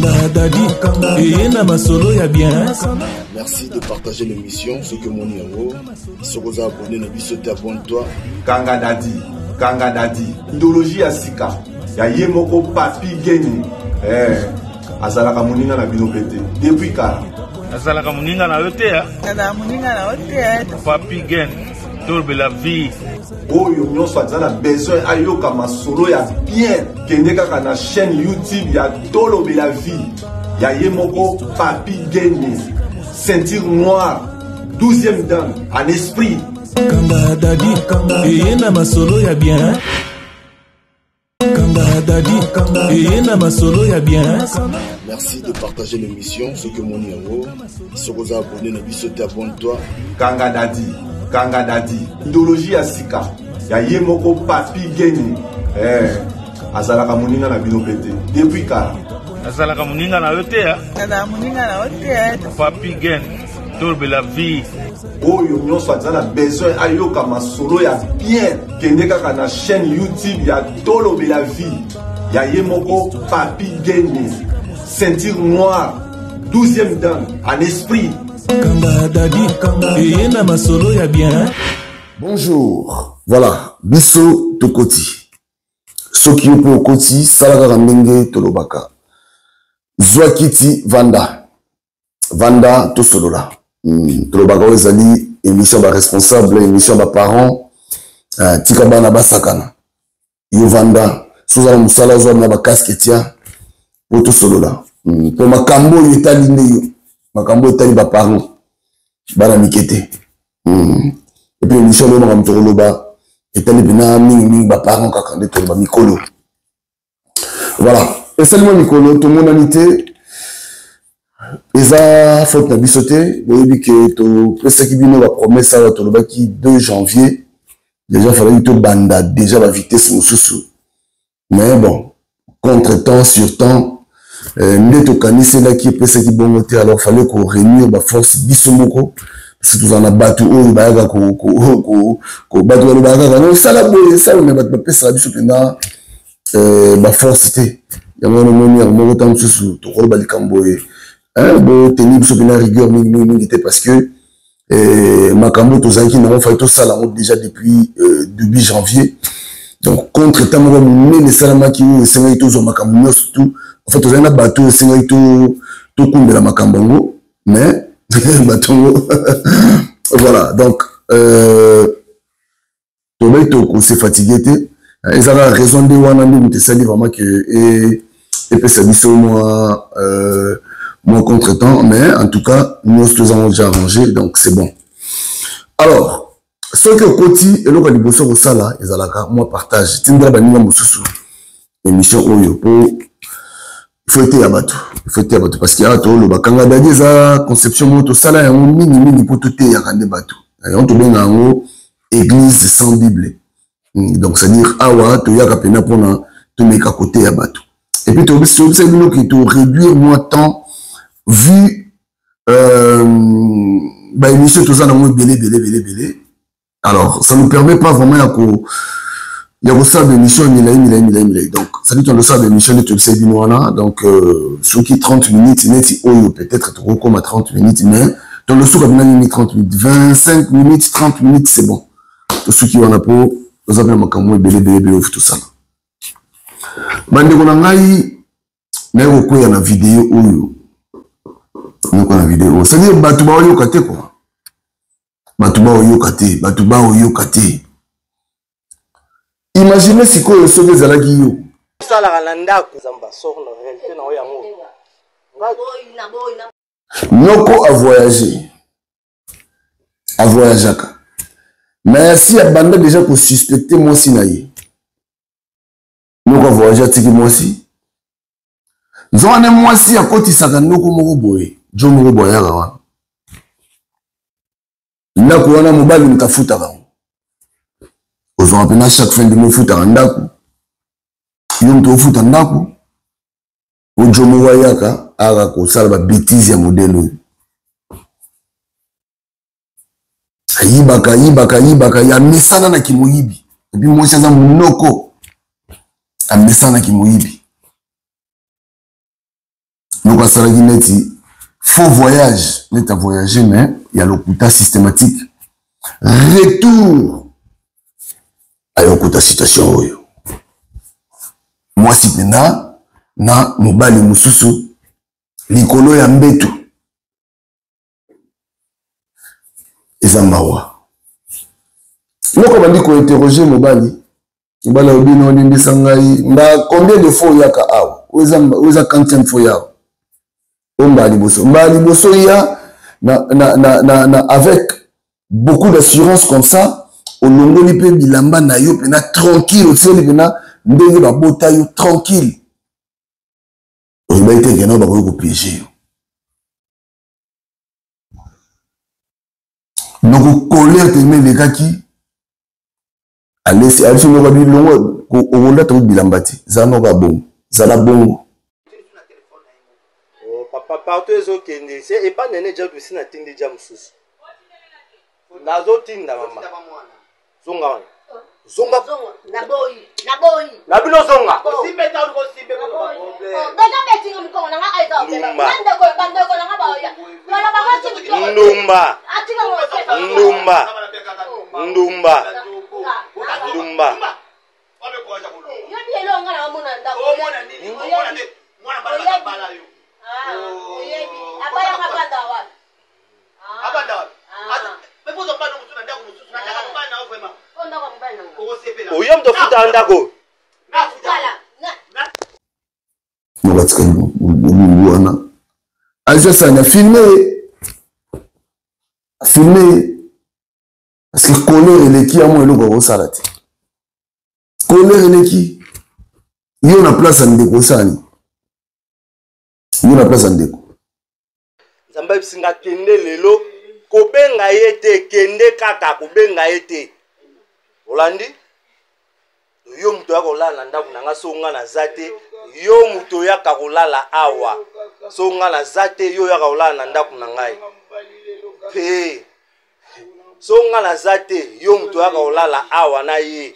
Kanga dadi eye na masolo ya bien. Merci de partager l'émission soki omoni yango soki oza abonné na biso te abonne toi. Kanga dadi kanga dadi idéologie ya sika ya ye moko papi geni eh, azalaka moninga na bino mpe te depuis kala. Azalaka moninga na yo te. Azalaka moninga na yo te. Papi gen tolobela vie. Oyo nyonso aza na besoin ayoka masolo ya bien, kende kaka na chaîne YouTube ya Tolobela Vie ya ye moko Papi Gene, ceinture noire, 12e dan en esprit. Kanga dadi eye na masolo ya bien. Kanga dadi eye na masolo ya bien. Merci de partager l'émission soki omoni yango soki oza abonné na biso te abonne toi. Kanga dadi kanga dadi idéologie ya sika ya ye moko Papi Geni eh, azalaka moninga na bino mpe te depuis kala. Azalaka moninga na yo te. Azalaka moninga na yo te. Papi Gen tolobela vie. Oyo nyonso aza na besoin ayoka masolo ya bien, kende kaka na chaîne YouTube ya Tolobela Vie ya ye moko Papi Gene, ceinture noire, 12e dan en esprit. Kanga dadi eye na masolo ya bien. Bonjour, voilà, biso tokoti. Soki yo mpe okoti, sala kaka ndenge tolobaka. Zwa kiti, vanda. Vanda tosolola. Tolobaka oyo ezali émission ba responsable, émission ba parents. Tika bana basakana. Yo vanda, soza na mosala zwa na ba casque tia po tosolola. Po makambo oyo etali nde yo. Makambo oyo etali ba parents. Bana mike te. Et puis émission oyo makambo tokoloba etali mpena mingi mingi ba parents kaka nde toloba mikolo. Voilà, esali mwa mikolo tomonani te, eza faute na biso te. Boyebi ke topesaki bino ba promesse awa, tolobaki 2 janvier déjà falaki tobanda déjà ba vitesse mosusu, mais bon, contre temps sur temps, nde tokaniselaki epesaki bongo te. Alors fallait ko réunir ba force biso moko, parce que tozala na bato oyo bayaka bato balobaka kaka no sala boye sala, mais bato bapesaka biso mpenza ba force te. Yango wana omoni yango moko ntango mosusu tokoloba likambo boye, boteni biso mpenza rigueur mingi mingi mingi te, parce que makambo tozalaki nango fallait tosala yango déjà depuis début janvier. Donc contre temps moko monene esalamaki oyo esengaki tozwa makambo nyonso tout. En fait tozali na bato oyo esengaki tokumbela makambo yango, mais bato yango voilà. Donc tobaki tokose fatigue te, ezalaka raison nde wana nde moto esali vraiment que epesa biso mwa mwa contretemps, mais en tout cas nyonso tozango déjà arrangé, donc c'est bon. Alors soki okoti, eloko ya liboso kosala ezalaka mwa partage, tindela baninga mosusu émission oyo po faut eteya bato, faut eteya bato, parce que awa toloba kanga dadi eza conception moko tosala yango mingi mingi mpo toteyaka nde bato. Yango tobenga yango église sans bible. Donc c'est-à-dire awa toyaka mpena mpona tomeka koteya bato, et puis tobisa bino ke to réduire mwa temps vu ba émission toza nango ebele ebele ebele ebele. Alors ça nous permet pas vraiment ya kosala ba émission ya milai milai milai milai. Donc ça dit tondosala ba émission nde tobisa bino wana. Donc soki 30 minutes neti oyo, peut-être tokokoma 30 minutes, mais tondosuka mpena nini 30 minutes, 25 minutes, 30 minutes, c'est bon. Tosuki wana po toza mpe na makambo ebele ebele ebele oyo tosala. Bandeko na ngai, naye kokweya na video oyo, nakoya na video oyo, c'est-à-dire bato baoyoka te quoi, bato baoyoka te, bato baoyoka te. Imagine sikoyo soki ezalaki yo osalaka na ndako zamba sor na réalité na oyo yango noko avoyage, avoyageaka, mais asi abanda déjà kosuspecte mwasi na ye. Noko avoyage, atiki mwasi nzoka nde mwasi akotisaka noko moko boye, jo moko boye ayaka wana ndako wana, mobali moto afutaka yango. Ozwaka mpena chaque fin de mois, ofutaka ndako, yo moto ofuta ndako. Ojo moko ayaka aka kosala babétise ya modèle oyo, ayibaka ayibaka ayibaka, amesana na kimoyibi. Et puis mwasi aza monoko, amesana na kimoyibi. Noko asalaki neti faux voyage, neti a voyage mais ya lokuta systématique. Retour ayokuta situation oyo mwasi mpena na mobali mosusu likolo ya mbetu. Eza mawa. Noko abandi kointerroger mobali. Mobali alobi no limbisa ngai mba combien de fois oyaka awa? Oyo eza quantième fois yawa. Oyo mbala liboso. Mbala liboso ya na, na, na, na, na, avec beaucoup d'assurance comme ça, olongoli mpe bilamba na yo mpena tranquille, otikali mpena ndenge babota yo tranquille. Oyebaki te kena bakoki kopiege yo. Noko colère tellement elekaki, alesi alesi noko bilongo okolata ko bilamba te, zala noko ya bongo, zala bongo. Oh, papa partout ezokende se epa nene ja dosi natindi ja mosusu nazotinda mama zonga wana zonga naboyi naboyi na bino zonga ndumba ndumba ndumba ndumba. Oyo moto ofuta ndako. Moko atikali bolumbu wana azwi asani afilme ye, afilme ye parce que colère eleki ya mwa eloko akosala te. Colère eleki yo na place ya ndeko osani, yo na place ya ndeko. Nzambe ayebisi nga kende lelo, kobenga ye te, kende kaka kobenga ye te. Olandi? Yo moto oyaka kolala na ndako na nga so nga naza te, yo moto oyaka kolala awa so nga naza te, yo oyaka kolala na ndako na ngai pe so nga naza te, yo moto oyaka kolala awa na ye.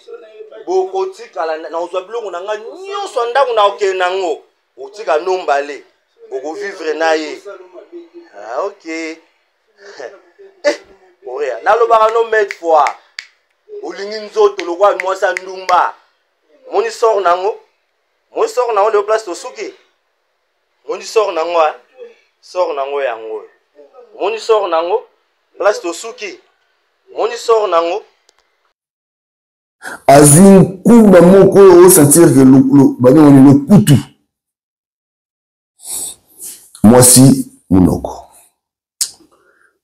Bokotikala nakozwa biloko na ngai nyonso ya ndako na okende nango, otika nombale okovivre na ye. Ah, ok. Eh, orea nalobaka no maître fois olingi nzoto lokola mwasi ya ndumba. Moni sort nango, moni sort nango leo place tosuki. Moni sort nango, hein? Sort nango yango. Moni sort nango place tosuki. Moni sort nango. Azwi nkumba moko oyo osentir ke babengani lokutu mwasi monoko.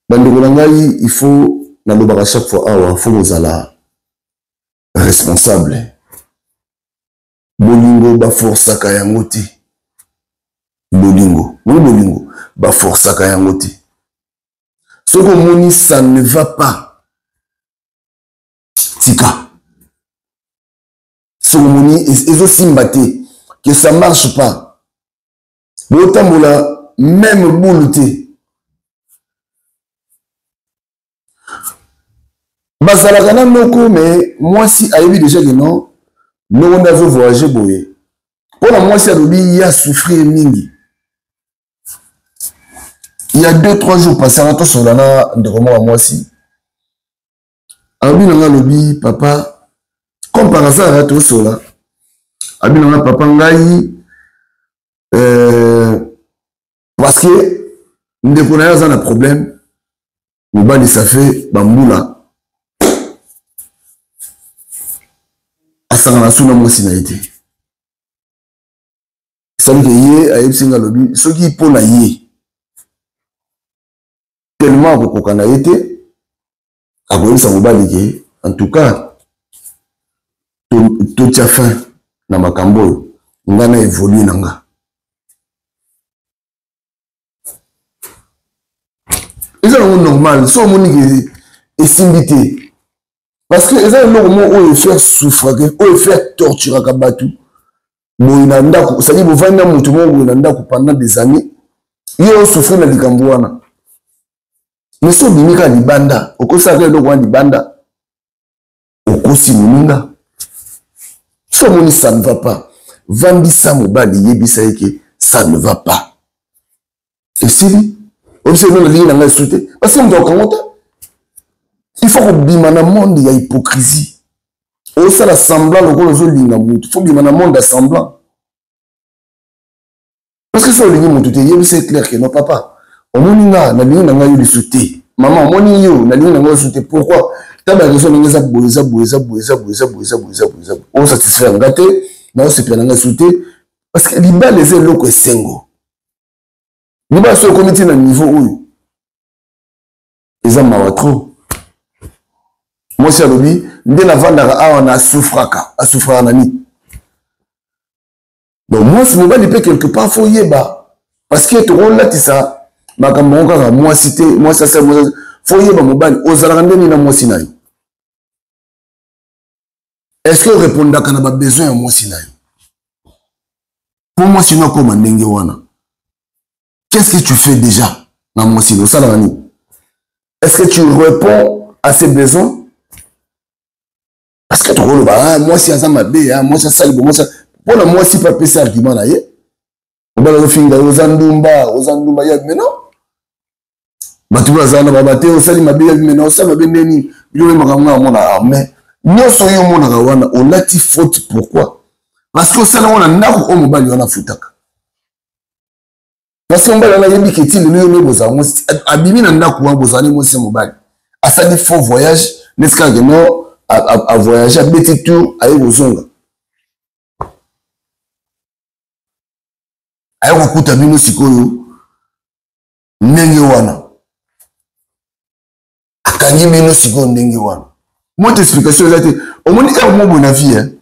Bandeko na ngai, il faut nalobaka chaque fois awa, faut kozala responsable. Bolingo baforsaka yango te. Bolingo, moni bolingo baforsaka yango te. Soki omoni ça ne va pas, tika. Soki omoni ezosimba te, que ça marche pas, botambola même boule te. Bazalaka na noko, mais mwasi ayebi déjà que non, noko nde azo voyager boye. Mpona mwasi alobi ya souffrir mingi. Il y a 2-3 jours passé, anga tosola na ndeko moko ya mwasi. Alobi na nga, alobi papa, comme par hasard tosola. Alobi na nga papa ngai, parce que ndeko na ye aza na problème, mobali ça fait bambula asangana su na mwasi na ye te. Esali ke ye ayebisi nga, alobi soki mpo na ye tellement akokoka na ye te, akoyebisa mobali ke en tout cas totia fin na makambo oyo, nga na évolue na nga. Eza nango normal so omoni ke esimbi te, parce que eza eloko moko oyo efaire souffraka, oyo efaire torturaka bato boye na ndako. C'est-à-dire bovandi na moto moko boye na ndako pendant des années, ye osouffrir na likambo wana, mais so obimi kaka libanda, okosalaka eloko wana libanda, okosi moninga. So omoni ça ne va pas, vandisa mobali, yebisa ye ke ça ne va pas. Esili. Oyebisi ye nalingi na ngai esu te. Parce que moto akokango te. Il faut kobima na monde ya hypocrisie. Osala semblant lokola ozolinga moto. Faut bima na monde ya semblant. Parce que soki olingi moto te, yebisa ye clair que non papa, omoni nga nalingi na ngai yo lisusu te. Mama omoni yo nalingi na ngai lisusu te. Pourquoi? Ta ba raison ndenge eza boye, eza boye, eza boye, eza boye, eza boye, eza boye, eza boye, eza boye. Osatisfaire nga te, naosepela na ngai lisusu te. Parce que libala eza eloko esengo. Libala soki okomi ti na niveau oyo, eza mawa trop. Mwasi alobi nde navandaka awa na asufraka, asufraka na nini? Donc mwasi mobali mpe quelque part faut yeba, parce que tokolatisa makambo yango kaka mwasi te, mwasi asali mwasi, faut yeba mobali ozalaka nde nini na mwasi na yo. Est-ce que orépondaka na babesoin ya mwasi na yo? Mpo mwasi no akoma ndenge wana, qu'est-ce que tu fais déjà na mwasi no? Osalaka nini? Est-ce que tu réponds à ses besoins? Parce que tokoloba ah, mwasi aza mabe, ah, mwasi asali bo, mwasi mpo na mwasi mpe apesi argument na ye, mobali azofinga ye oza ndumba, oza ndumba ya mais non, bato baza na baba te, osali mabe ya mais non, osali mabe ndeni bino oye makambo nga amona, mais nyonso oyo omonaka wana olati faute. Pourquoi? Parce que osali yango na ndako oyo mobali wana afutaka. Parce que mobali wana ayebi ke ti lelo yo nde bozala mwasi, abimi na ndako wana bozala nde mwasi ya mobali, asali faux voyage neti kaka ke non avoyage, abeti tour, aye kozonga, aye kokuta bino sikoyo ndenge wana, akangi bino sikoyo ndenge wana. Moto explication eza te. Omoni heure moko boye na vie,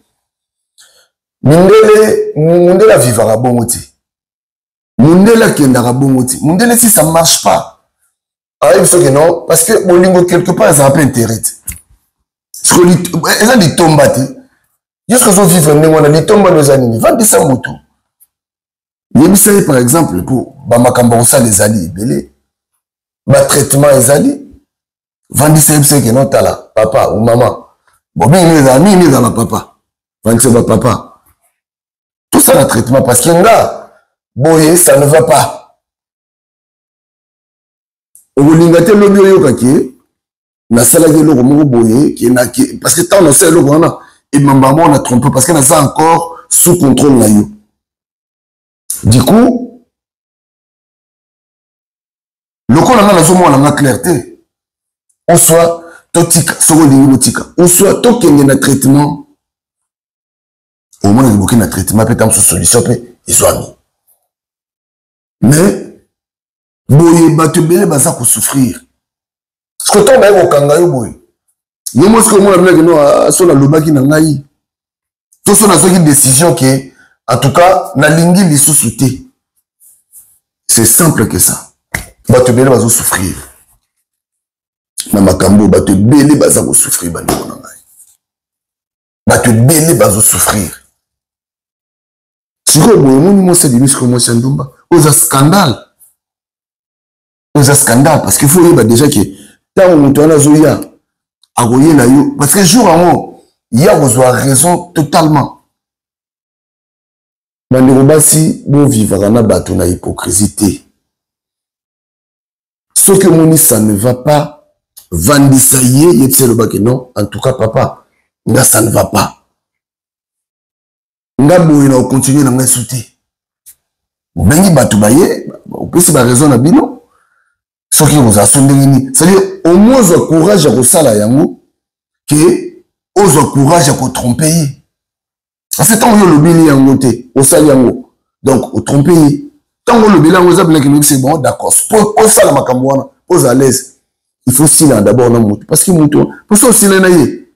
mindele, mundele avivaka bongo te, mundele akendaka bongo te, mundele si ça marche pas ayebi soki non, parce que bolingo quelque part ezala mpe intérêt te, eza litomba te. Yo soki ozovivre ndenge wana, litomba no eza nini? Vandisa motu, yebisa ye par exemple mpo bamakambo akosala ezali ebele, batraitement ezali, vandisa, yebisa ye ke non, tala papa ou mama, bon mingi ezala mingi ezala papa, vandisa bapapa tosala traitement parce que nga boye ça ne va pas. Okolinga te lobi oyoka ke nasalaki eloko moko boye ke na ke, parce que ntango nasala eloko wana ebamba moko na trompe, parce que naza encore sous contrôle na yo. Du coup lokola nga nazomona nga clair te, ou soit totika, soki olingi botika, ou soit tokende na traitement, omona liboke na traitement mpe ntango mosusu solution mpe ezwami. Mais boye bato ebele baza kosouffrir, parce que ntango baye kokanga yo boye, yo mo soki omona bilaki no, so nalobaki na ngai to so nazwaki décision ke en tout cas nalingi lisusu te, c'est simple que ça. Bato ebele bazosouffrir na makambo, bato ebele baza kosouffrir, bandeko na ngai, bato ebele bazosouffrir. Sikoyo boye omoni mwasi abimi sikoyo mwasi ya ndumba, oyo eza scandale, oyo eza scandale, parce que faut oyeba déjà ke ntango moto wana azoya akoyela yo, parce que jour yango ye akozwa raison totalement. Bandeko basi, bovivaka na bato na hypocrisie te. Soki omoni ça ne va pas, vandisa ye, yebisa elobaki non, en tout cas papa nga ça ne va pas, nga boye na okontinue na ngai su te. Obengi bato baye, opesi baraison na bino, soki kozala so ndenge nini, c'est-à-dire au moins ozwa courage ya kosala yango ke ozwa courage ya kotrompe ye, parce que ntango yo olobeli yango te, osali yango, donc otrompe ye. Ntango olobeli yango eza bilaki lobi, c'est bon, d'accord, po osala makambo wana oza à l'aise, il faut silana d'abord na motu, parce que motu mposo osila na ye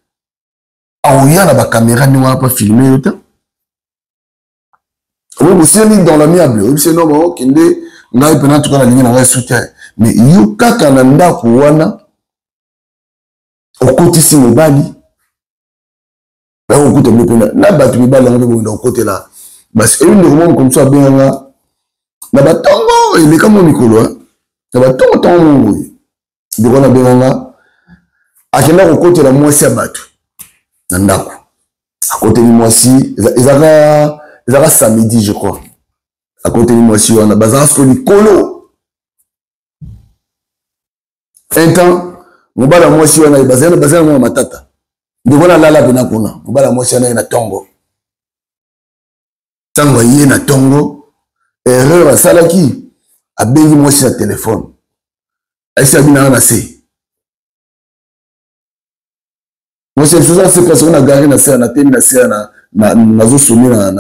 aoya na bakamera ndenge wana mpo filme yo te. Oyo bosilani dans l'amiable, oyebisi no bao kende, ngai mpena tuka nalingi na ngai soutien, mais yo kaka na ndako wana okotisi mobali, bakokuta bino mpena na bato mibali yango mpe bokenda kokotela basi. Eyi ndeko moko mosusu abenganga na batongo eleka mwa mikolo, na batongo ntongo moko boye, ndeko wana abenganga, akenda kokotela mwasi ya bato na ndako, akoteli mwasi, ezaka samedi je crois, akoteli mwasi wana, bazalaka siko likolo. Un temps mobali ya mwasi wana bazali bazali mwa matata, ndeko na alala mpena kuna, mobali ya mwasi wana ye na ntongo, ntango aye na ntongo, erreur asalaki, abengi mwasi na telefone, ayesi abinaka na se mwasi ya biso aza se place na gare na se na temi na se nazosone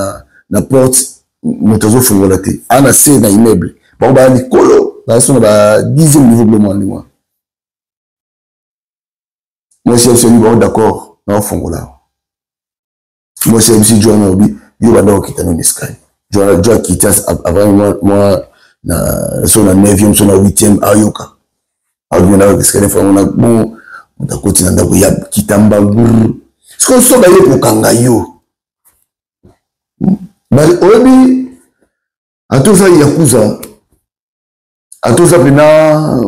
na porte, moto azofungola te, a na se na immeuble, bango baya likolo, baza so na ba 10e niveau bilo mwa ndenge wana. Mwasi ya biso abi bango d'accord, naofungola. Mwasi ya biso joana alobi yo banda kokita nini escalier, jo akiti avant mwa na so na 9e so na 8e, ayoka alobi na escalier fango na bon, moto akoti na ndako ya kitamba guru. Sikoyo so baye kokanga yo, oyebi ata oza yakuza, ata oza mpena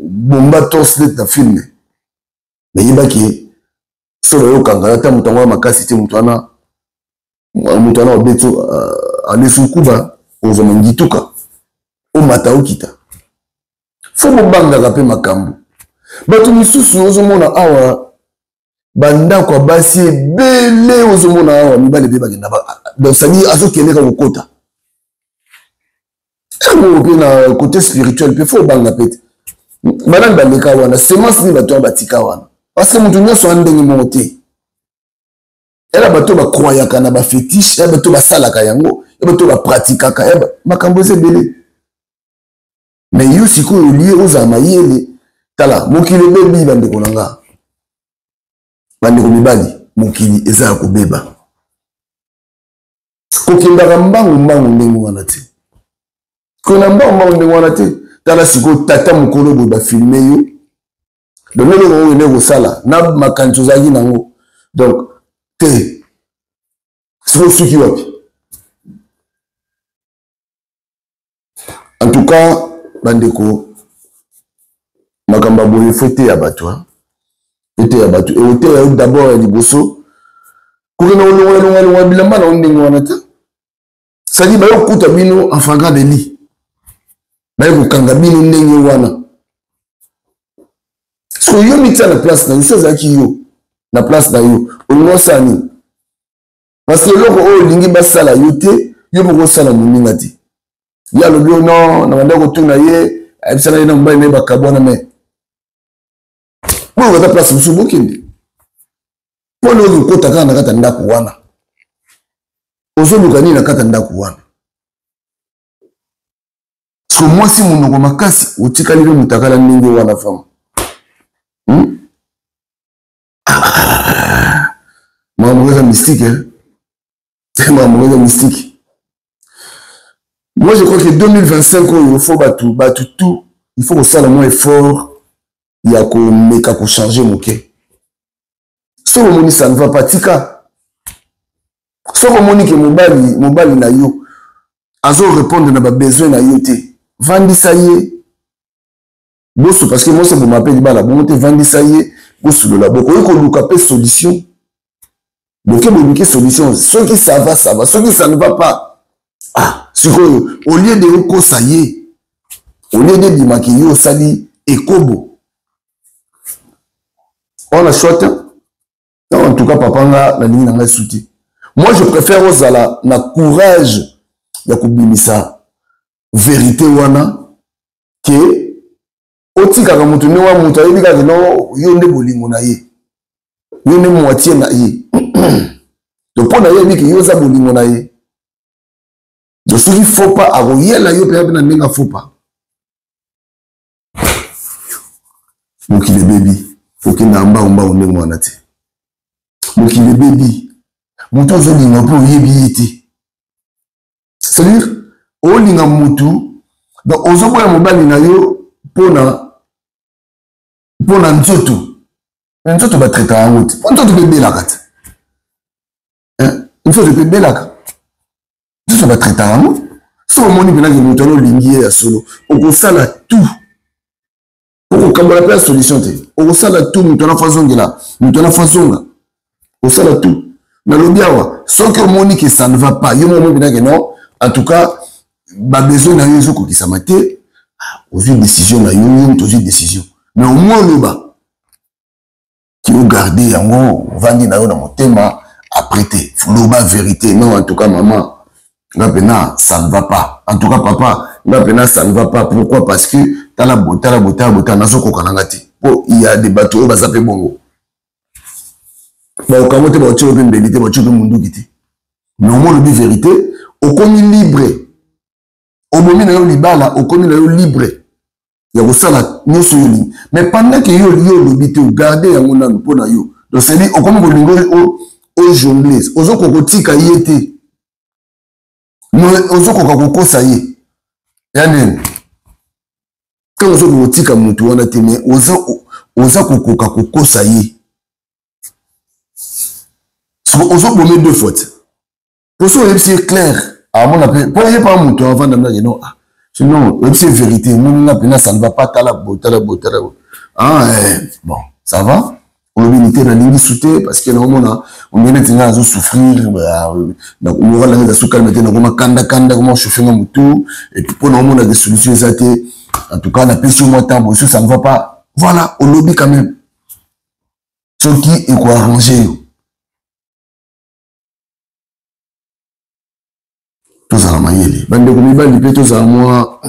bomba torse neti na filme, nayebaki so baye kokanga yo, ata moto yango ya makasi te, moto wana moto wana obeti alesu nkuba, ozwa mangituka, omata okita. Fo bobangaka mpe makambo. Bato misusu ozomona awa bandako ya basi ebele, ozomona awa mibali mpe bakenda, donc sadi azokende kaka kokota yango mpe na côté spirituel mpe fo obanga mpe te. Banani baleka wana, semence nini bato wana batika wana? Parce que moto nyonso wana ndenge moko te. Ela bato bakroyaka na bafetiche, ya bato basalaka yango, ya bato bapratikaka ya makambo eza ebele. Me yo sikoyo olie ozala mayele. Tala mokili ebebi, bandeko na nga, bandeko mibali, mokili eza ya kobeba. Kokendaka mbangu mbangu ndenge wana te, kona mbangu mbangu ndenge wana te. Tala sikoyo tata mokolo boye bafilme yo, donc eloko oyo okende kosala na makanisi ozalaki nango, donc te sikoyo suki wapi? En tout cas bandeko, makambo ya boye fo eteya bato, eteya bato, eoteya yo d'abord ya liboso kokende kolongola longola longola bilamba na yo ndenge wana te. Sadi baye kokuta bino en flagrant délit, baye kokanga bino ndenge wana. Soki yo mitia na place na yo, so ezalaki yo na place na yo, olingi osala nini? Parce que eloko oyo olingi basala yo te, yo moko osala moninga te. Ye alobi yo non, na banda kotuna ye, ayebisaka ye na mobali na ye bakabwana, me boyo baza place mosusu bokende mpo na oyo kokota kaka na kati ya ndako wana. Ozoluka nini na kati ya ndako wana? Siko mwasi monoko makasi, otikali mpe motakala ndenge wana vraiment, Makambo eza mystique, hein? Makambo eza mystique. Moi je crois que 2025 oyo faut bato bato tout, il faut kosala mwa effort ya komeka kochange moke. Soki omoni ça ne va pas, tika. Soki omoni ke mobali mobali na yo azo répondre na babesoin na yo te, vandisa ye boso, parce que mwasi aboma mpe libala bongo te. Vandisa ye, bosolola, bokoki koluka mpe solution, boke boluki solution. Soki ça va, ça va. Soki ça ne va pas, ah sikoyo au lieu de okosa ye, au lieu de ebimaki yo osali ekobo wana, choix te. En tout cas papa, nga nalingi na ngai suti. Moi je préfère ozala na courage ya kobimisa vérité wana ke otikaka moto ndenge wana. Moto ayebi kaka no yo nde bolingo na ye, yo nde moitié na ye. Donc mpo na ye ayebi ke yo oza bolingo na ye. Donc soki faut pas, akoyela yo mpenza mpe na ndenge faut pas. Mokili ebebi, okendaka mbangu mbangu ndenge wana te. Mokili ebebi, moto ozolinga mpe oyebi ye te. C'est-à-dire olinga mutu, donc ozoboya mobali na yo mpona mpona nzoto. Nzoto batraitaka yango te, mpo nzoto mpe ebelaka te, nzoto mpe ebelaka, nzoto batraitaka yango. Soki omoni mpenaki moto wana olingi ye ya solo, okosala tout, okokambola mpe ya solution te, okosala tout moto wana fo azongela, moto wana fo azonga, osala tout. Nalobi awa, soki omoni ke ça ne va pas, yo moko omoni non, en tout cas babesoin na yo ezokokisama te, ozwi décision na yo, yo moto ozwi décision. Mais au moins oloba ki ogarde yango, ovandi na yo na motema après te loba vérité. Non, en tout cas maman, nga mpena ça ne va pas. En tout cas papa, nga mpena ça ne va pas. Pourquoi? Parce que tala botala botala botala, nazokoka na nga te. Mpo ya de bato oyo baza mpe bongo, baokango te, baotio mpe mbeli te, baotio mpe munduki te. Mais au moins olobi vérité, okomi libre, obomi na yo libala, okomi na yo libre ya kosala nyonso oyo olingi. Mais pendant ke yo yo olobi te, ogarde yango nanu mpo na yo. Donc c'est-à-dire okomi kolinga ojongle, ozokoka kotika ye te, ozokoka kokosa ye ya nini. Ntango ozokoka kotika motu wana te, mais oza kokoka kokosa ye, ozobome deux fois te. Poso oyebisi ye clair, amona mpe mpo ye pa moto avanda ndake. Non, ah sinon oyebisi ye vérité, omoni nga mpena ça ne va pas, tala boye, tala boye, tala boye. Ah eh, bon, ça va, olobi ni te, nalingi su te, parce que naomona ondenge neti nga nazosouffrir, moral nanga eza su calme te, nakoma kandakanda, koma chauffe nga motu, et puis mpo naomona ke solution eza te. En tout cas napesi yo mwa temps boye, so ça ne va pas, voilà, olobi quand même soki ekoarrange yo. Tozala mayele, bandeko mibali, mpe tozala mwa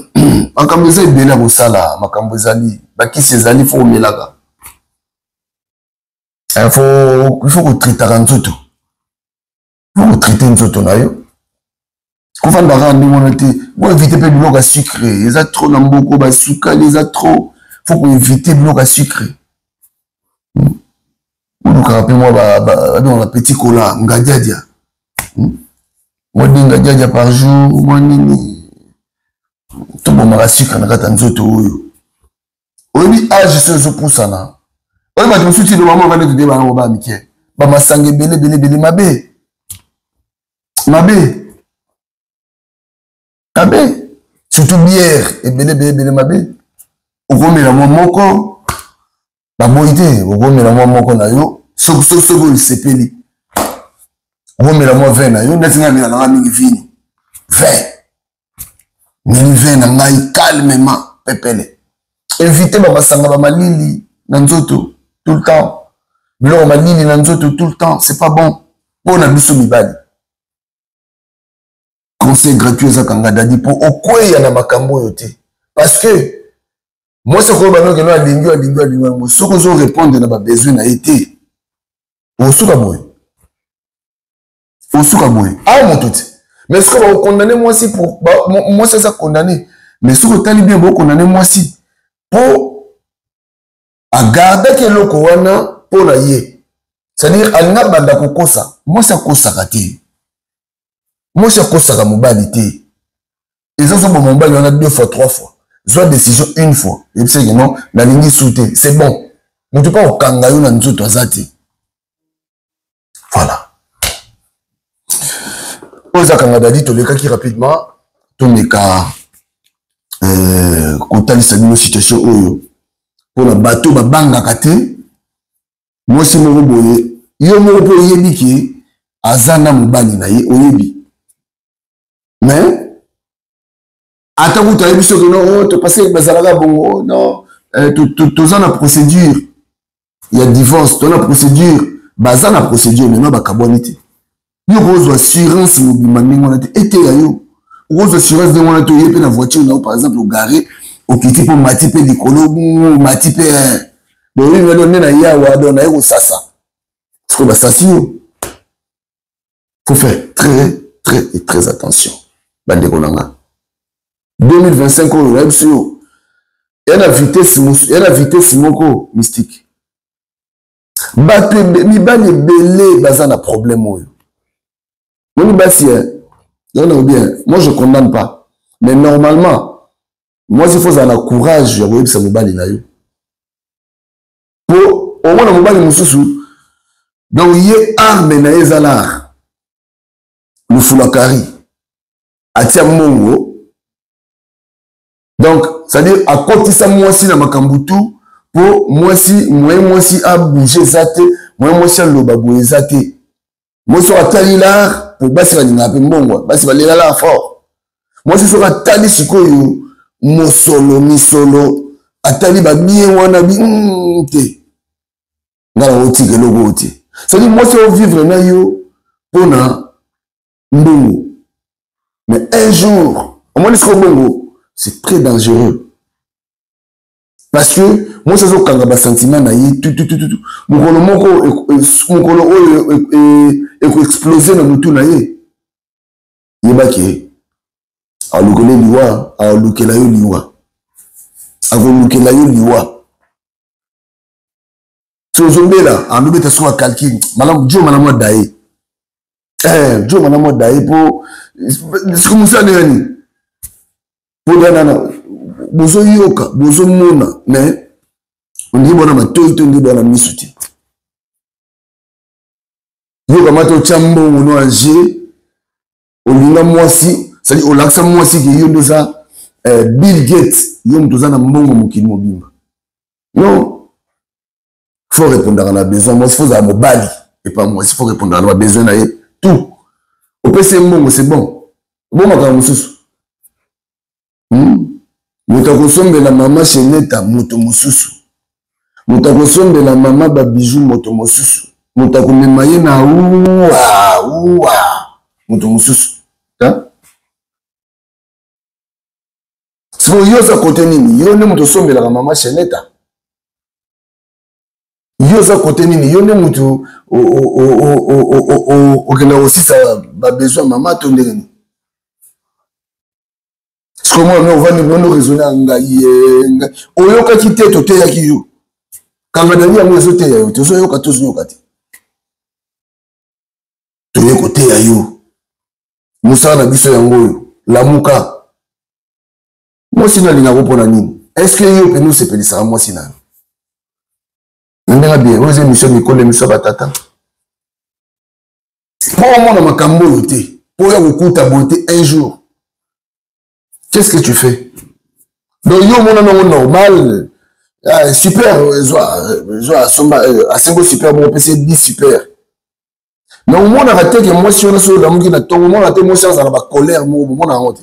makambo eza ebele ya kosala. Makambo ezali, bakisi ezali, fo komelaka, il faut kotraitaka nzoto, faut kotraite nzoto na yo. Kovanda kaka ndenge wana te. Boevite mpe biloko ya sucre, eza trop na mboko, basukali eza trop. Faut koevite biloko ya sucre. Olukaka mpe mwa babengaka petit cola, ngadiadia, mwa de ngadiadia par jour, mwa nini. Tobomaka sucre na kati ya nzoto oyo. Oyebi age so ezopusana, oyo bato mosusu ti lobamo bavandi tote bango baa mike, bamasanga ebele ebele ebele, mabe mabe mabe, surtout bière ebele ebele ebele, mabe. Okomela mwa moko, baboyi te, okomela mwa moko na yo soki soki osepeli, okomela mwa vin na yo. Neti ngai amela nanga mingi vino, vin, meli vin na ngai calmement, pepele. Évite bamasanga, bamalili na nzoto tout le temps, biloko malili na nzoto tout le temps, c'est pas bon mpo na biso mibali. Conseil gratuit eza kanga dadi mpo okweya na makambo oyo te, parce que mwasi akoyeba noke no alingi, alingi, alingi yango. Soki ozo répondre na babesoin na ye te, osuka boye, osuka boye. Awa moto te, mais soki bakokondane mwasi, mwasi aza condamné. Mais soki otali bien, bokondane mwasi mpo agardaki eloko wana mpo na ye, c'est-à-dire alingi abanda kokosa. Mwasi akosaka te, mwasi akosaka mobali te. Eza ozoboma mobali wana deux fois, trois fois. Zwa décision une fois, yebisaki non, nalingi su te, c'est bon. Moto mpe akokanga yo na nzoto aza te. Voilà, oyo eza kanga dadi. Tolekaki rapidement, tomeka kotalisa bino situation oyo mpona bato babangaka te. Mwasi moko boye, yo moko mpe oyebi ke aza na mobali na ye, oyebi, mais ata kutu ayebi soki no, oh, parce que bazalaka bongo, oh, non, toza na procédure ya divorce, toza na procédure, baza na procédure, maintenant bakabwani te. Yo okozwa assurance mobimba ndenge wana te, eteya yo. Okozwa assurance ndenge wana te, oye mpe na voiture na yo, par exemple ogare, okiti mpo mati mpe likolo, mati mpe donc oyebi nde na yawa, donc naye kosasa, sikoyo basasi yo. Faut faire très très et très attention, bandeko na nga. 2025 oyo, nayebi biso yo ya na vitesse, ya na vitesse moko mystique. Bato mibali ebele baza na problème oyo. Moni basi, yango bien, moi je condamne pas, mais normalement mwasi faut ozala na courage ya koyebisa mobali na yo, po omona mobali mosusu, donc ye arme na ye eza lar lufulakari, atia mbongo, donc c'est-à-dire akotisa mwasi na makambo tu, mpo mwasi moye, mwasi abouge eza te, moye mwasi aloba boye eza te. Mwasi soki atali lar, po basi balingaka mpe mbongo, basi balela lar fort. Mwasi soki atali sikoyo mosolo, misolo. Atali babien wana bi te, nga na otika eloko oyo te. C'est-à-dire mwasi ovivre na yo mpona mbongo, mais un jour omoni sikoyo bongo, c'est très dangereux, parce que mwasi azokanga basentiment na ye tutututu, mokolo moko, mokolo oyo ekoexplose na motu na ye, yebaki alukela liwa, alukela yo liwa, akolukela yo liwa. So ozobela, alobeta so akalkile malamu, jo malamu adaye, jo malamu adaye, mpo siko mosala ndenge nini, mpo danana bozoyoka, bozomona, mais ondiri bona matoi to ondiri bona miso te. Yoka mata, otya mbongo no ange, olinga mwasi, cestadi olakisa mwasi ke yo nde oza Bill Gates, yo moto oza na mbongo mokili mobimba. Non, faut répondaka na besoin mwasi, faut ozala mobali epa mwasi, faut répondaka na babesoin na ye tout. Opesi ye mbongo, c'est bon, obomaka mosusu. Moto akosombela mama cheneta, moto mosusu. Moto akosombela mama babiju, moto mosusu. Moto akomema ye na uwa uwa, moto mosusu. Sikoyo yo oza kote nini? Yo nde moto osombelaka mama cheneta? Yo oza kote nini? Yo nde moto okenda kosisa babesoin mama to ndenge nini? Sikoyo mwana ovandi bono raisonne ya ngai, ngai oyokaki te, toteyaki yo, kanga dali yango ezoteya yo te, ozoyoka te, ozoyoka te, toye koteya yo mosala na biso yango oyo. Lamuka, mwasi nalingako mpo na nini? Est-ce yo mpena osepelisaka mwasi na yo na ndenge bien? Oyo eza émission mikolo, émission ya batata, mpo omona makambo oyo te, mpo oya kokuta boye te un jour. Qu'est-ce que tu fais? Donc yo omona nango normal, ah, super, zwa asomba, asengo super moko, opesi ye 10 super, mais omonaka te ke mwasi wana soki olamuki na ntongo, omonaka te mwasi azala bacolère moko, bomona yango te.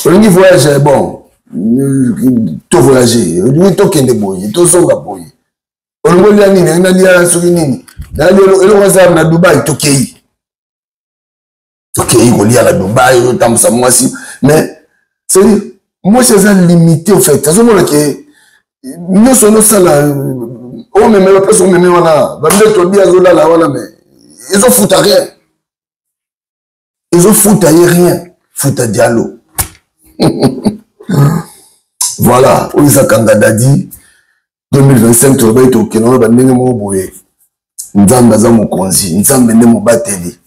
Olingi voyage, bon, to voyage, olingi tokende boye, tozonga boye, olingi olia nini, olingi nalia soki nini, nalia eloko eza na Dubai, tokei, tokei kolia na Dubai, otambusa mwasi. Mais c'est mwasi aza limité au fait, azomona ke nyonso onosala, omeme bapesa, omeme wana bambeto bi azolala wana, mais ezofuta rien, ezofuta ye rien, futa dialo. Voilà, oyo eza Kanga Dadi 2025. Tolobaki tokende wana bandenge moko boye. Nzambe aza mokonzi, Nzambe nde mobateli.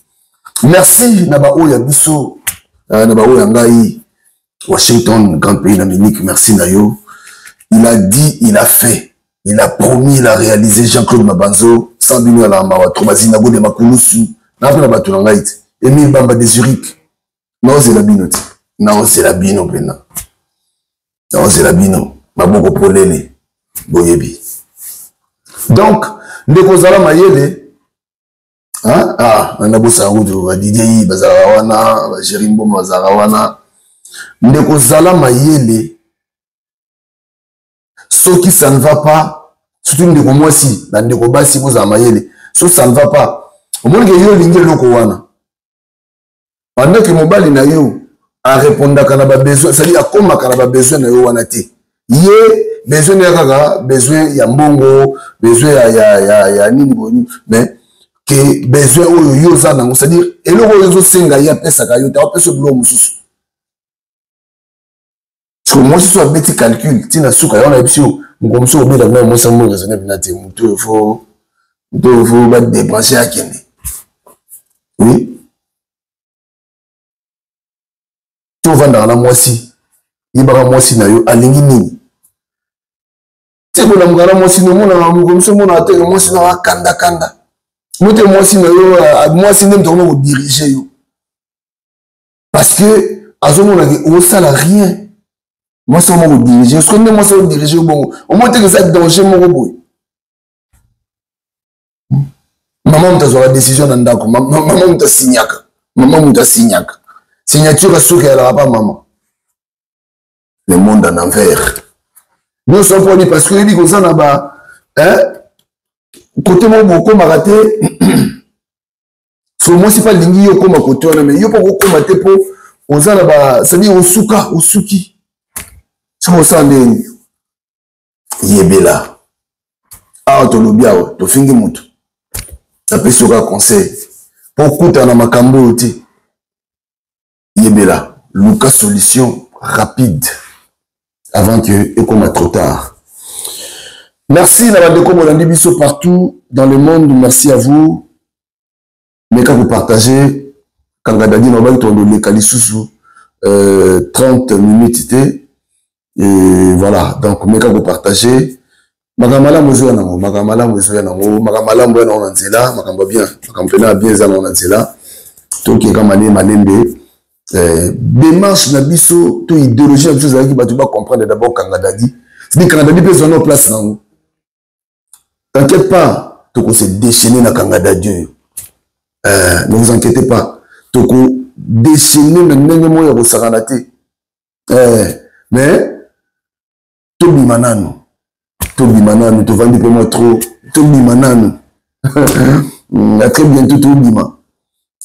Merci na baoyo ya biso, na baoyo ya ngai, Washington, grand pays d'Amérique, merci na yo. Il a dit, il a fait, il a promis, il a réalisé. Jean-Claude Mabanzo sans bino ya mawa trop, bazina gode makulusu na mpe na bato na ngai te, Emile Bamba de Zurich, naozela bino te, naozela bino mpena, naozela bino maboko polele, boyebi. Donc ndeko, ozala mayele. Ah, nabosaka kutu badidie yi bazalaka wana, bageri mboma bazalaka wana. Ndeko, zala mayele. Soki ça ne va pas, surtout ndeko mwasi, bandeko basi, bozala mayele. So ça ne va pas, omoni ke yo olingi eloko wana, pendant ke mobali na yo arépondaka na babesoin, c'est-à-dire akomaka na babesoin na yo wana te. Ye besoin na ye kaka besoin ya mbongo, besoin ya nini boye nini, mais ke besoin oyo yo oza nango, c'est-à-dire eloko oyo ozosenga, ye apesaka yo te, apesa biloko mosusu. Siko mwasi so abeti calcul ntina suka yango, nayebi so mokolo mosusu obeta kuna mwasi yango raisonne mpena te, motu oyo fo, motu oyo fo badébranche, akende. Oui, to ovandaka na mwasi, yebaka mwasi na yo alingi nini te. Bolamuka na mwasi, nomonaka mokolo mosusu, omonaka te mwasi na akandakanda mo te, mwasi na yo, mwasi nde moto akoma kodirige yo, parce que azomona ke osala rien, mwasi akoma kodirige. Soki nde mwasi akodirige yo bongo, omoni teke eza danger moko boye. Mama moto azwaka décision na ndako, mama moto asinyaka, mama moto asinyaka, signature asuki eyalaka pa mama. Le monde en envers. Nyonso mpo nini? Parce que oyebi koza na ba kote moko bokomaka te. So mwasi mpe alingi yo okoma kote wana, mais yo mpo okokoma te mpo oza na ba, c'est-à-dire osuka, osuki. Soki osala ndenge yebela awa, tolobi awa, tofingi moto, napesi yo kaka conseil mpo okutana na makambo oyo te. Yebela, luka solution rapide avant que ekoma trop tard. Merci na bandeko bolandi biso partout dans le monde, merci à vous. Meka kopartage. Kanga Dadi na obaki tondoleka lisusu 30 minutes te. Et voilà, donc meka kopartage. Makambo malamu ezoya nango, makambo malamu ezoya nango, makambo malamu oya nango na nzela, makambo ya bien, makambo mpena ya bien eza nango na nzela. Tokeka mane malembe. Démarche na biso to idéologie na biso ezalaki bato bacomprendre d'abord Kanga Dadi, c'est-à-dire Kanga Dadi mpe ezwa no place nango. T'inquiète pas, toko se déchaîner na Kanga Dadi oyo. Ne vous inquiétez pas, toko déchaîner na ndenge moko ya kosakana te. Mais tobima nanu, tobima nanu, tovandi mpe mwa trop, tobima nanu. À très bientôt tobima,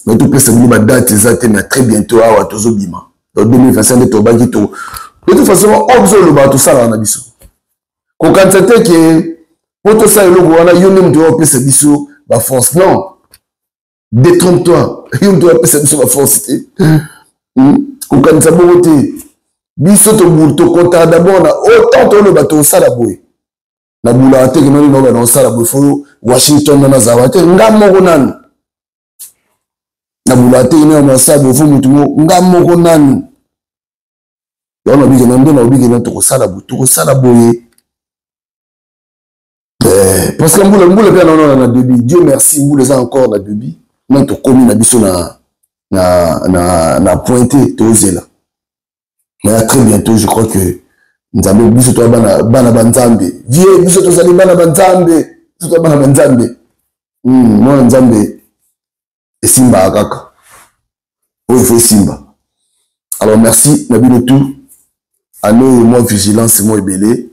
mais topesa bino badate eza te, mais à très bientôt awa tozobima. Donc 2025 nde tobaki to. De toute façon, oyo biso olobaka, tosalaka na biso. Kokanisa te ke mpo tosala eloko wana, yo nde moto oyo opesa biso baforce. Non, détrompe toi, yo moto oyo apesa biso baforce te. Kokanisa bongo te. Biso tokontaka d'abord na autant toloba tosala boye. Nabulaka te ke noni naoba naosala boye, fo Washington nano azala te. Nga moko nanu nabulaka te ke noni naosala boye, fo motu mo. Nga moko nanu yango nabike na nde nalobike na tokosala boye, tokosala boye. Parce que mbula, mbula mpe naona na début, Dieu merci, mbula eza encore na début. Na tokomi na biso na pointe, tozela. Mais à très bientôt, je crois que Nzambe, biso toza bana, bana banzambe vie, biso tozali bana banzambe, biso toza bana banzambe. Mwana Nzambe esimbaka kaka oyo fo esimba. Alors merci na bino tout. Ano oyo mwa vigilance mwa ebele.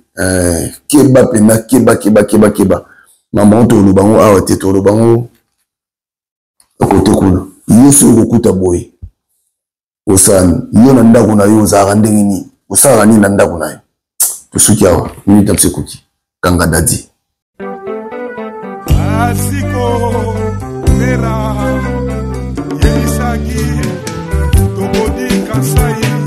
Keba mpena, keba, keba, keba, keba. Mambo yango toloba yango awa te, toloba yango kote kuna. Yo soki okokuta boye, osani yo na ndako na yo, ozalaka ndenge nini? Osalaka nini na ndako na yo? Tosuki awa, minute na biso ekoki. Kanga Dadi. Asiko mera yebisaki tokodi Kasai.